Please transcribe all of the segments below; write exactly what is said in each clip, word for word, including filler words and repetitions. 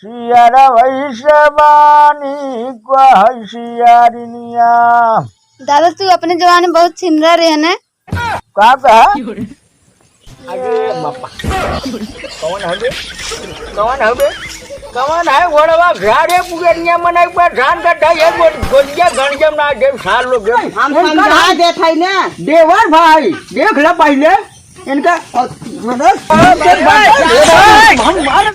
सियारा वैसे बानी कहे सियारिनिया। दादा, तू अपने जमाने में बहुत छिनरा रहे ने। का कहा? अरे बापा। कौन है बे? कौन है बे? कौन है घोड़वा? घरे पुगनिया मनाई पर धान का ढाई है, गो-, गोलिया गणिया ना दे, सार लोग दे। हम समझा देत है ना। देवर भाई, देख ले पहले इनका, मतलब, हम मार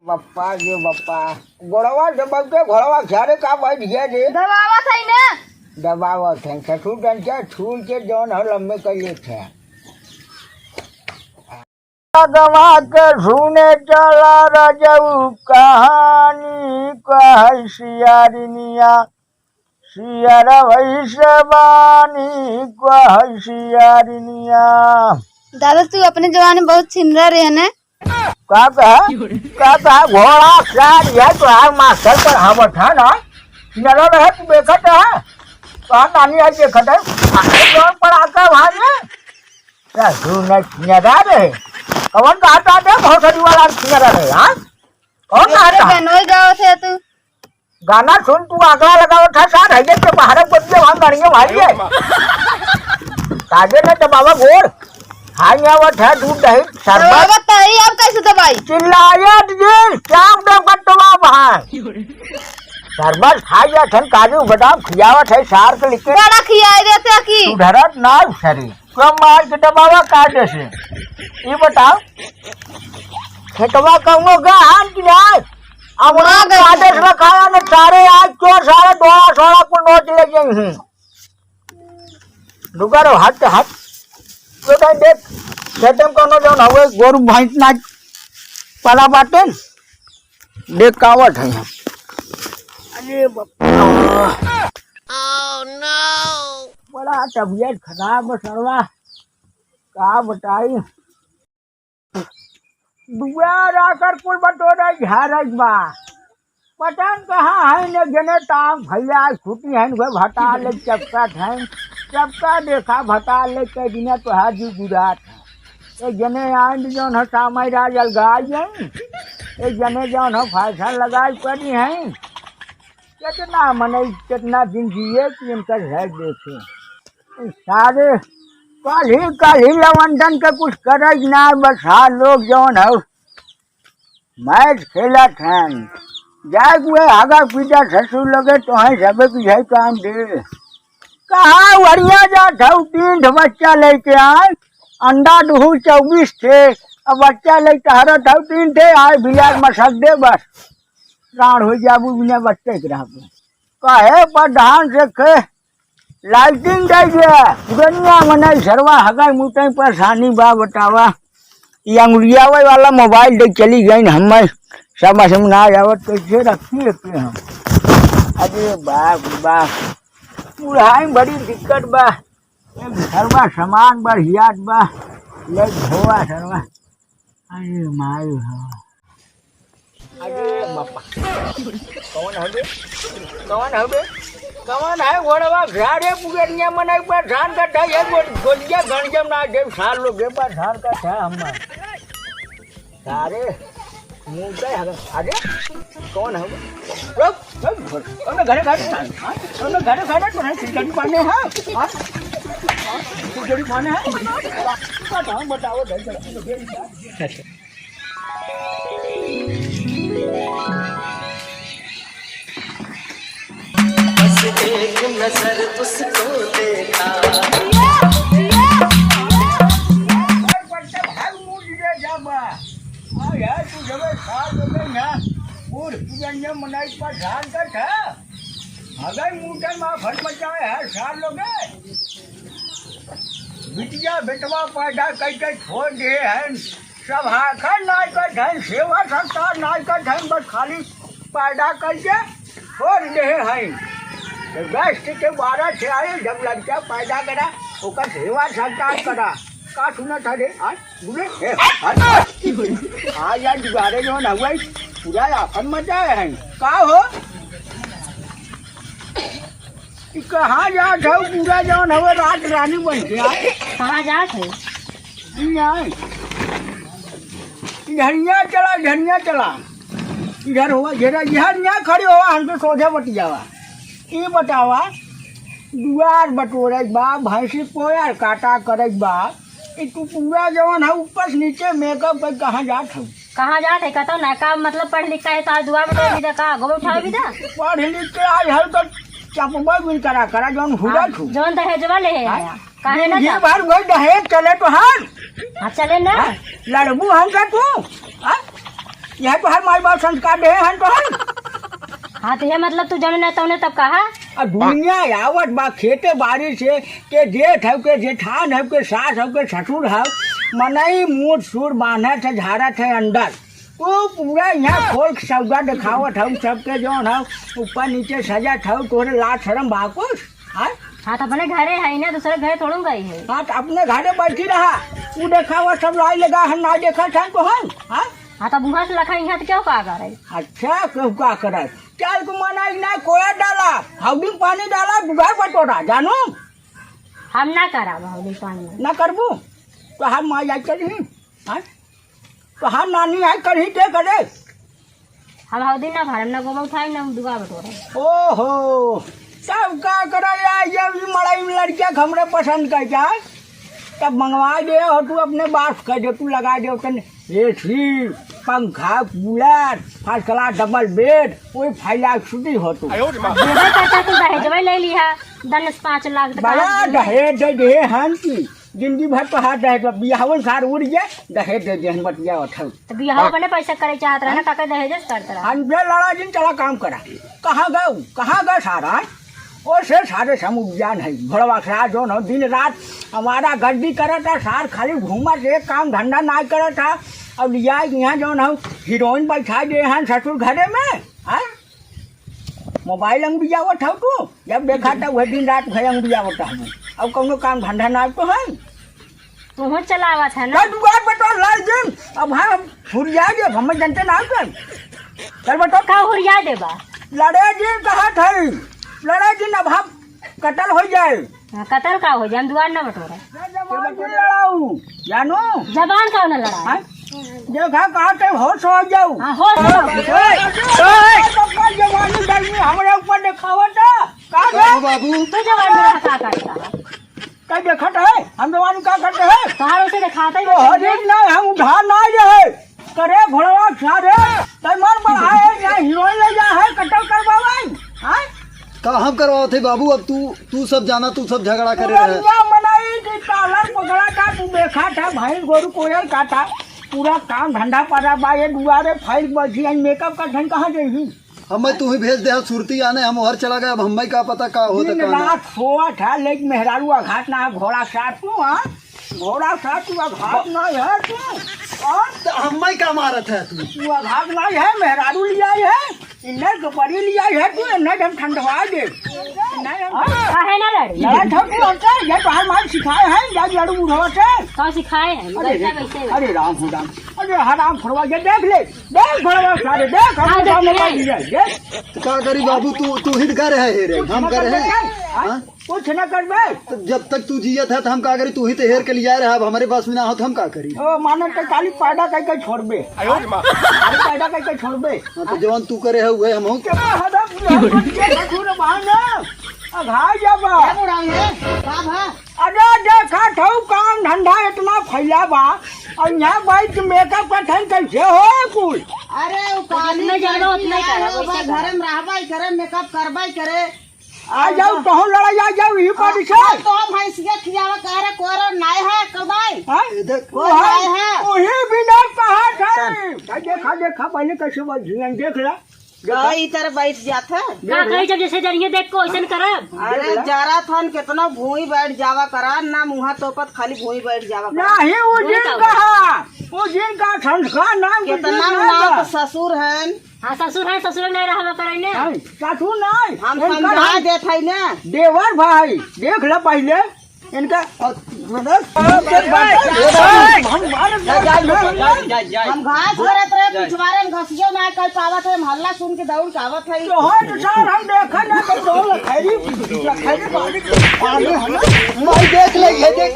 बप्पा रे बप्पा, गोड़वा दबा के घोड़वा घरे का बैठ गया रे। दबावत है ना। दबावत है, ससुर डंडा छूल के जौन हो लम्बे कर लेत है। गवा के सुने चला रजऊ कहानी कहे सियारिनिया। सियारा वैसे बानी कहे सियारिनिया। दादा, तू अपने जमाने में बहुत छिनरा रहे ने। का कहा? का कहा? घोड़ा सार, यह तो है मास्टर पर हावत है ना। छिनरा रहे तू देखत है। कहा नानी आज देखत है। आके जौन पर आके भाई है। क्या तू न छिनरा रहे? कौन कहा था दे भोसड़ी वाला छिनरा रहे, हाँ? कौन कहा था? बनोई गाँव से तू। गाना सुन, तू आगला लगावत है सार, है ये के बाहर बतिया, वहाँ गाड़ियाँ भाई है। ताजे न दबावा गोड़, हाय आवत है दूध दही, शरबत। दबावा तई, अब कैसे दबाई? चिल्लायत जी, चाप दे बटवा बहार। शरबत खाई जात हन, काजू बादाम खियावत है सार के लिखे। बड़ा खियाई देते की। सुधरत ना उठरी। कब मार के दबावा काटे से? ये बताओ, खेतवा कहूँ गहन की नाय? अब ना ना गए। काटे से रखाया न सारे आज चोर सारे डोरा सोरा को नोच ले गए हैं। रुका रहो, हट, हट। तो कहीं देख, खेते में कोनो जौन हवे, गोरू भैंस ना पला बाटे। देख कावत है हम। अरे बाप। बड़ा तबियत खराब है सरवा। का बताई? दुआर आकर कुल बटोरा झारत बा। पता न कहाँ है ने जने ताम भैया छुट्टी है, वह भटा ले चपका है। चपका देखा भटा ले के दिने तो हाथ जी गिरात है। तो जने आए जौन है सामय राज अलगाई है। एक जने जौन है फैशन लगाई पड़ी है। कितना मनई, कितना दिन जिए कि इनकर घर देखे। सारे काल्हि, काल्हि लवंडन के कुछ करे ना, बस हाँ लोग जौन है मैच खेलत हैं। जाए हुए आगा पीछा ससुर लगे तो हैं सबे की है काम दे। कहाँ वरिया जात है, तीन ठे बच्चा लेके आए, अंडा दुहू चउबीस ठे, अब बच्चा लेके हरत है तीन ठे, आए बिलार मसक दे बस। प्राण हो जाबू बिना बच्चे के रहबू। कहे प्रधान से खे लाइटिंग दे दे, दुनिया में नहीं सरवा हगाई मुतई परेशानी बा बतावा। ये अंगुरियावे वाला मोबाइल दे चली गई न हमें समझ में ना आवत कैसे रखी लेते हम। अरे बाप रे बाप, बुढ़ाई में बड़ी दिक्कत बा। एक सरवा सामान बढ़ियात बा, ले धोवा सरवा। अरे माई हो। अरे बापा। कौन हवे? कौन हवे? कौन है घोड़वा? घरे पुगनिया मनई पर धान का ढाई है, गो-, गोलिया गणिया ना दे, सार लोग के पास धान का था हम। सारे मुंह पे हवे। अरे कौन हवे? रुक, रुक, रुक। उन्हें घरे घरे, हाँ? उन्हें घरे घरे तो नहीं, खिचड़ी पाने हैं, हाँ? खिचड़ी पाने हैं? बताओ, बताओ, भाई। बस एक नजर उसको देखा। भाई, मुझ ले जा बा। हाँ यार, तू जब खा तो गई ना, बूढ़ पुरनिया मनई पर ध्यान कर था। अगर मुंडन मा फट मचाए है, सार लोगे। बिटिया बेटवा पैदा कई के छोड़ दे हैं, सब हाखा नाई करत हैं, सेवा सत्कार नाई करत हैं, बस खाली पैदा करके छोड़ देहे हैं। तो दस के बारह से आए, जब लड़का पैदा करा, ओकर सेवा सत्कार करा। का सुनत है रे? हाँ? बोले, ए, हाँ, हाँ। हाँ यार, दुआरे जौन हउआ, पूरा आफत मचाए हैं। का हो? ई कहाँ जात हउ? पूरा जौन हवे रात रानी बन के आए। कहाँ जात है? ई आए। झरिया चला, झरिया चला। इधर हुआ, इधर, इधर यहाँ खड़ी हुआ, हमसे सोझे बतियावा। ई बतावा, दुआर बटोरे के बा, भैंसी पोयर काटा करे के बा, ई तू पूरा जवन है ऊपर से नीचे मेकअप कर कहाँ जात हऊ? कहाँ जात है? कहता ना का मतलब पढ़ लिख का है तो आज दुआर बटोरे भी दे का, गोबर उठावे भी दे? पढ़ लिख के आई है तो चपबा बिन करा करा जवन हुआ आप छू। जवन दहेजवा ले है हाँ? आया। काहे ना जिंदगी जाबू? भर वही दहेज चले तोहार। हाँ, चले ना। हाँ? लड़बू हमसे तू? हाँ? यह तोहार माई बाप संस्कार देहे हन तोहार? हाँ, तो ये मतलब तू जौने ना तौने तब कहा? आ दुनिया आवत बा खेते बाड़ी से, के जेठ हव, के जेठान हव, के सास हव, के ससुर हव, मनई मूठ सूर बांधत है, झाड़त है अंडर। वो पूरा यहाँ खोल के सौदा देखावत हव, सबके जौन हव, ऊपर नीचे सजत हव, तोहरे लाज शरम बा कुछ? हाँ? हाँ, तो अपने घरे है ना, दूसरे घरे थोड़ू गई है। हाँ, तो अपने घरे बैठी रहा। तू देखावा, सब लाई लगा, हम ना देखा था तो हम, हाँ? हाँ, तो बुढ़ा से लखा यहाँ तो क्यों का करे? अच्छा, क्यों का करे? चल, तू मना ही ना, कोया डाला, हौदी में पानी डाला, बुढ़ा बटोरा, जानू? हम ना करब हौदी पानी। ना करबू? तो हम माँ जाए चली, हाँ? तो हम नानी आए कहीं के करे? हम हौदी ना भरम, ना गोबर उठाई, ना दुआ बटोरा। ओहो, तब का करा यार, जब ई मड़ई में लड़किया के हमरे पसंद कर जाए, तब मंगवा दे हो तू अपने बाप से कह दे, तू लगा दे तन एसी, पंखा, कूलर, फर्स्ट क्लास डबल बेड, वही फैला छुट्टी हो तू। अब देवे करता तू दहेजवा ले लिहा, दस पाँच लाख तक बड़ा दहेज दे दे हम की। जिंदगी भर तो हाथ दहेज बा, बियाहवन सार उड़ गया, दहेज दे दे, हम बतिया उठाऊ। तो बियाह अपने पैसा करे चाहत रहा ना, हाँ? काका दहेज से करत रहा। हम बे लड़ा जिन, चला काम करा। कहाँ गए, कहाँ गए सारा? ओ से सारे समुझ जान है, घोड़वा खड़ा जौन हो, दिन रात हमारा गर्दी करत है, सार खाली घूमत, एक काम धंधा ना करत है। और लिया यहाँ जौन हो, हीरोइन बैठा दे हैं ससुर घरे में, हाँ? मोबाइल अंगुरियावत हव तू, जब देखा तब वह दिन रात भर अंगुरियावत हव। अब कौनो काम धंधा ना तो है। तू चलावत है ना। चल दुआर पर तो लड़ दिन, अब हम हुरिया दे, हम जनते ना कर। चल बटो। का हुरिया देबा? लड़े दिन कहा था, लड़े दिन अब हम कतल हो जाए। हाँ, कतल का हो जाए, हम दुआर ना बटोरा। जबान लड़ाऊ, जानो? जबान का ना लड़ाई? हाँ? देखा, कहा ते होश हो जाऊ। हाँ, होश हो। ओए, ओए। तो का जवानी गर्मी हमरे ऊपर दिखावत है? का बे? बाबू, बाबू। तू जवान में रहा, का करता है? का देखत है? हम जवान का करते हैं? तोहार उसे दिखाता ही तो नहीं। हरीफ ना, हम उधार ना रहे। करे घोड़वा सारे, तै मर बढ़ाए, या हीरोइन ले जा है, कतल करवावे, हाँ? का हम करवावत है बाबू? अब तू, तू सब जाना, तू सब झगड़ा करे रहे। पुरनिया मनई की कालर पकड़ा था, तू देखा था, भैंस गोरू कोयल का था, पूरा काम धंधा पड़ा बा, ये दुआरे फाइल बची है, मेकअप का धन कहाँ जाई? हमें तू ही भेज दे, सुरती आने, हम हर चला गए, अब हमें का पता का होता दिन का ना। रात सोवत है, लेकिन मेहरारू अघात ना है, घोड़ा साथ तू, हाँ? घोड़ा साथ तू अघात ना है तू, हाँ? तो हमें का मारत है तू? तू अघात ना है, मेहरारू लिया है। इन्हें के परी लिया है तू, इन्हें हम ठंडवा दे। इन्हें हम हाँ? काहे ना लड़ी? लड़ा था तू हमसे, ये तो हमारे सिखाए हैं, जब लड़ू बुढ़वा से। का सिखाए हैं? अरे, लड़का कैसे है? अरे राम हो राम, अरे हराम खोरवा, ये देख ले, देख खोरवा सारे, देख, हम हाँ, सामने देख ले। कर दिया, देख। का करी बाबू, तू, तू ही घर है, हे रे, कुछ हम ना घर करबे हैं। हैं? हाँ? कुछ ना करबे। तो जब तक तू जियत है, तो हम का करी? तू ही तो हेर के लिया रहा, अब हमारे पास में ना हो, तो हम का करी? ओ, मानव के खाली पैदा करके छोड़बे। आयो रे माँ। खाली पैदा करके छोड़बे। हाँ, तो जवान तू करे है, वह हम हो। क्या हदम, ये ससुर बहाना। अघा जाबा। क्या बुढ़ाई है? का भा? अरे देखा थऊ, काम धंधा इतना फैला बा, और यहाँ बैठ के मेकअप करत हन, कैसे हो कुल? अरे, उ काली जितना जानो लड़की उतना ही है, करा, वो वैसे बा करा। घरे में रहबा ही करे, मेकअप करबा ही करे। आ जाऊ, तोहू लड़ाई आ जाऊ, यही पार्टी से। अब तो भैंसिया खियावा कह रहे, कोरो नाय है, कबाई। हाँ? ये देख। कोरो नाय है। वही बिना कहा था। चल। देखा, देखा, पहले कैसे बोल, ध्यान देख ला। हाँ, ई तरह बैठ जात है। का कही, जब जैसे जरिए देख को वैसन करब। अरे, जरा थन केतना भूई बैठ जावा करा, ना मुँहा तोपत, खाली भूई बैठ जावा करा। नहीं, वो भूई दिन का कहा, वो दिन का संस्कार नाम के केतना दिन ना नाम बा। के ससुर हन। हाँ, ससुर है, ससुर नहीं रहबा करे ने। नहीं, ससुर नहीं, हम इनका समझा हम देत है ने। देवर भाई, देख लो पहले। इनका, और हम घास करत रहे, पिछवारे में घसियो ना कर पावत है, हम हल्ला सुन के दौड़ के आवत है। तो है तो सर, हम देखा ना तो दौड़ लखैरी, लखैरी बाड़ी के पानी हम। भाई देख ले, ये देख।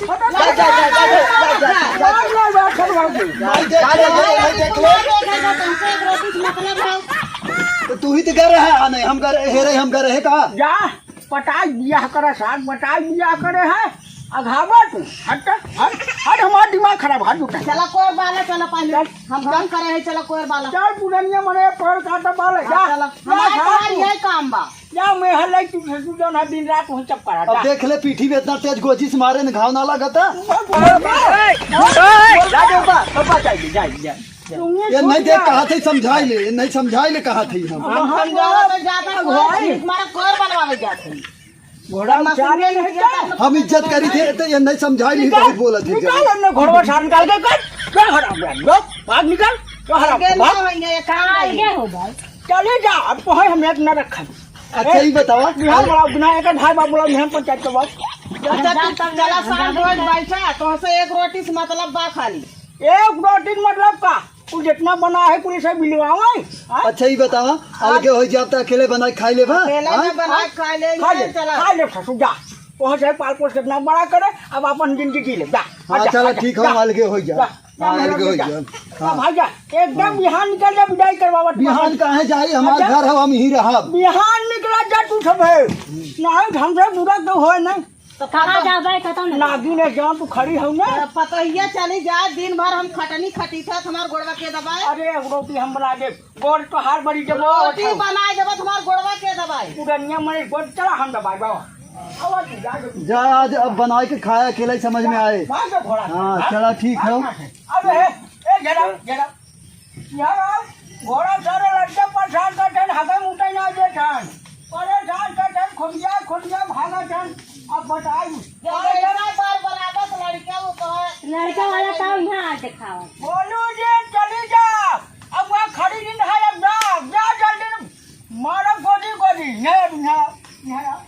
जा, जा, जा। भाई देख ले, भाई देख ले। तुमसे एक रोटी से मतलब है। तो तू ही तो कर रहा है, नहीं हम कर, हेरे हम कर रहे का? जा। पटाई बियाह करे साग, पटाई बियाह करे है, अघावत, हट, हट, हट, हमार दिमाग खराब, हट, उठा। चला कोयर बाला, चला पहले। चल, हम चल। काम करे है, चला कोयर बाला। चल, पुरनिया मने पेड़ काटा बाले, हाँ, जा, चला। जा, हमार जा, तुम्हार तू। यही काम बा। जा, मैं हल्लाई तू, तू जौन है दिन रात वही सब करा, अब जा। देख ले, पीठी में इतना तेज गोजी से मारे न, घाव ना लगा था। बोल, बोल, बोल। ए, ए, जा दे बा, बा, जा, जा, जा। ये नहीं देख, कहा थे समझाई ले, ये नहीं समझाई ले, कहा थे हम। हम समझावा तो जाता कोई, तुम्हारा कोयर बनवावे जाते हैं। घोड़ा हम उचारे मशीन नहीं नहीं था। हम इज्जत करी थे, तो ये नहीं समझाई ले, निकाल, बहुत बोला थे। निकाल हमने घोड़वा सार निकाल के कर, क्या हराम है? लो, भाग निकाल, क्या हराम है? भाग। ये काम अलगे हो भाई। चले जा, अब तो है, हम एक न रखा। अच्छा, ये बताओ। बिहार वाला बिना एक भाई बाप बोला, बिहार पंचायत के बाद। अच्छा, तू चला सार रोज बैठा, तो से एक रोटी से मतलब बा खाली। एक रोटी मतलब का? तू जितना बना है, कुल से मिलवावे, हाँ? अच्छा, ये बतावा, अलगे हो जाब त अकेले बनाई खाई लेबा? अकेले हाँ? में बनाई खाई ले, खा ले, चला। खा ले ससुर, जा। वहाँ से पाल पोस के इतना बड़ा करे, अब अपन जिंदगी जी ले, जा। हाँ, जा, चला, जा, ठीक है, जा। हम अलगे हो जा। जा, हाँ, अलगे हो जा। जा। जा हाँ। भाई जा, एकदम हाँ। बिहान निकल जा, विदाई करवावत बिहान बिहान। काहे जाई, हमार अच्छा। घर है, हम यहीं रहब। बिहान निकला जा तू सब है। नहीं, हमसे बुरा तो होए नहीं। तो कहाँ पता जाबे, कतौ नहीं। नागिन है, जहाँ तू खड़ी हऊ ना। तो पतोहिया चली जाए, दिन भर हम खटनी खटी थे, तुम्हार गोड़वा के दबाए। अरे, एक रोटी हम बना दे, गोड़ तो हार बड़ी जब रोटी बनाए जब तुम्हार गोड़वा के दबाए। पुरनिया मने गोड़ चला हम दबाए बाबा। आवा तू, जा, जा। जा, आज अब बनाए के खाया अकेला ही समझ में आए। भाग जा घोड़ा। हाँ, हाँ? चला ठीक है। भाग जा। अब हे, ए, जरा, जरा। यार, घोड़ा सारे लड़के परेशान करते हैं, हगे मुते ना देते हैं। परेशान करते हैं, खुदिया, खुदिया भागत हैं। अब बताई। ये लड़का बार बराबर लड़का वो तो है। लड़का वाला तो यहाँ आ दिखाओ। बोलू जी, चली जा। अब वहाँ खड़ी नहीं है, अब जा, जा जल्दी। मारो गोदी, गोदी। नहीं, अब यहाँ, यहाँ।